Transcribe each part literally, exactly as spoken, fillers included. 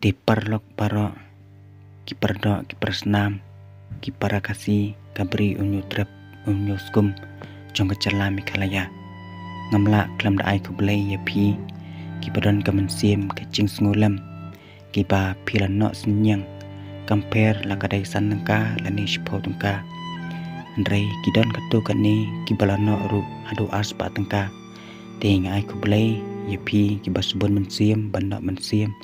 Te paralok baroh, ki paradoh, ki parasnam, ki para Khasi, ka bri u Hynñiewtrep, u Hynñiewskum jong ka jylla Meghalaya. Ngam lah khlem da ai khublei ïa phi kiba don ka mynsiem ka jingsngewlem, kiba phi la noh synñiang, kam pher la ka dei san tyngka lane shiphew tyngka. Hynrei ki don katto katne kiba la noh ruh haduh arspah tyngka. Te nga ai khublei ïa phi kiba sbun mynsiem, ba noh mynsiem,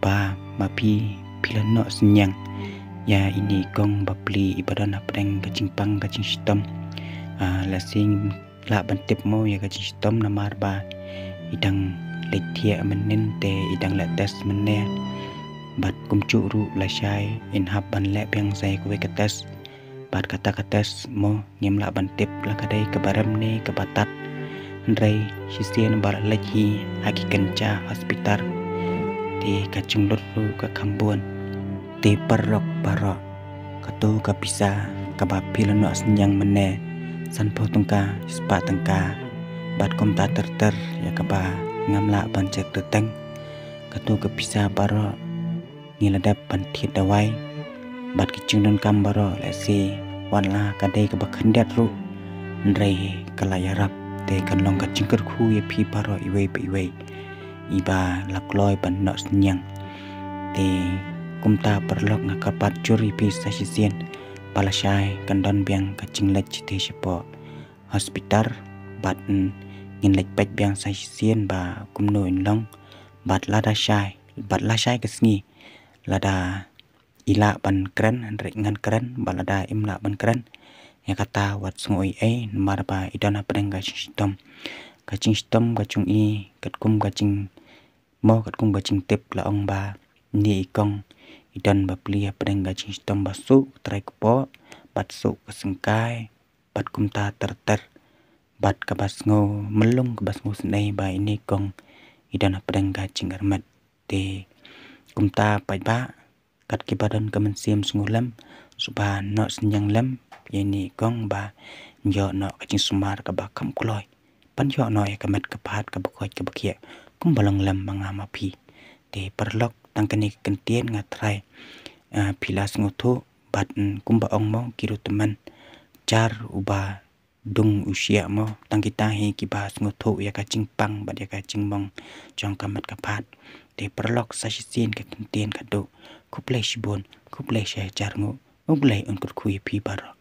ba ma phi, phi la noh synñiang ïa ine i kong bapli iba don hapdeng ka jingpang ka jingshitom. Ah, la sing lah ban tip mo ïa ka jingshitom namar ba i dang leit thiah mynnin te i dang leh test mynne. Bad kumjuh ruh lashai in hap ban leh biang sa ïa kawei ka test. Bad kata ka test mo ngim lah ban tip la ka dei kaba rem ne kaba tad. Hynrei shisien ba la leit hi ha ki kynja hospital, te ka jinglut ruh ka kham bun. Te paralok baroh, kato ka pisa kaba phi la noh synñiang mynne, sanphew tyngka, spah tyngka, bad kumta ter ter ïa kaba ngam lah ban check tyrteng. Kato ka pisa baroh ngi la dep ban thied dawai, bad ki jingdonkam baroh lehse wat la ka dei kaba khyndiat ruh, hynrei ka la ïarap. Te kan long ka jingkyrkhu ïa phi baroh iwei pa iwei iba la kloi ban noh synñiang. Te kumta paralok nga kyrpad jur ïa phi sa shisien ba lashai kan don biang ka jingleit shatei shapoh hospital, bad, mm, ngin leit peit biang sa shisien ba kumno in long. Bad lada shai, bad lashai ka sngi, lada i lah ban kren, hynrei ngan kren, bad lada im lah ban kren, ïa kata wat sngew ei ei namar ba i don hapdeng ka jingshitom. Ka jingshitom ka jong i katkum ka jing, mo katkum ka jingtip la ong ba ine i kong i don bapli hapdeng ka jingshitom ba suk trai kpoh, bad suk ka syngkai, bad kumta ter ter, bad kaba sngew myllung kaba sngew sngewsynei ba ine i kong i don hapdeng ka jingkyrmet. Te kumta paidbah, kat kiba don ka mynsiem sngewlem, shuh ba noh synñiang lem ïa ine i kong ban ïoh noh ka jingsumar kaba kham kloi, ban ïoh noh ïa ka met ka phad kaba koit kaba khiah kumba long lem ma nga ma phi. Te paralok, tang kane ka kyntien nga trai, ah, phi la sngewthuh, bad, mm, kumba ong mo ki ruh tymmen, jar uba dung u shiah mo. Tang kita hi kiba sngewthuh ïa ka jingpang bad ïa ka jingmong jong ka met ka phad. Te paralok, sa shisien ka kyntien ka duh. Khublei shibun, khublei shihajar nguh. U Blei un kyrkhu ïa phi baroh.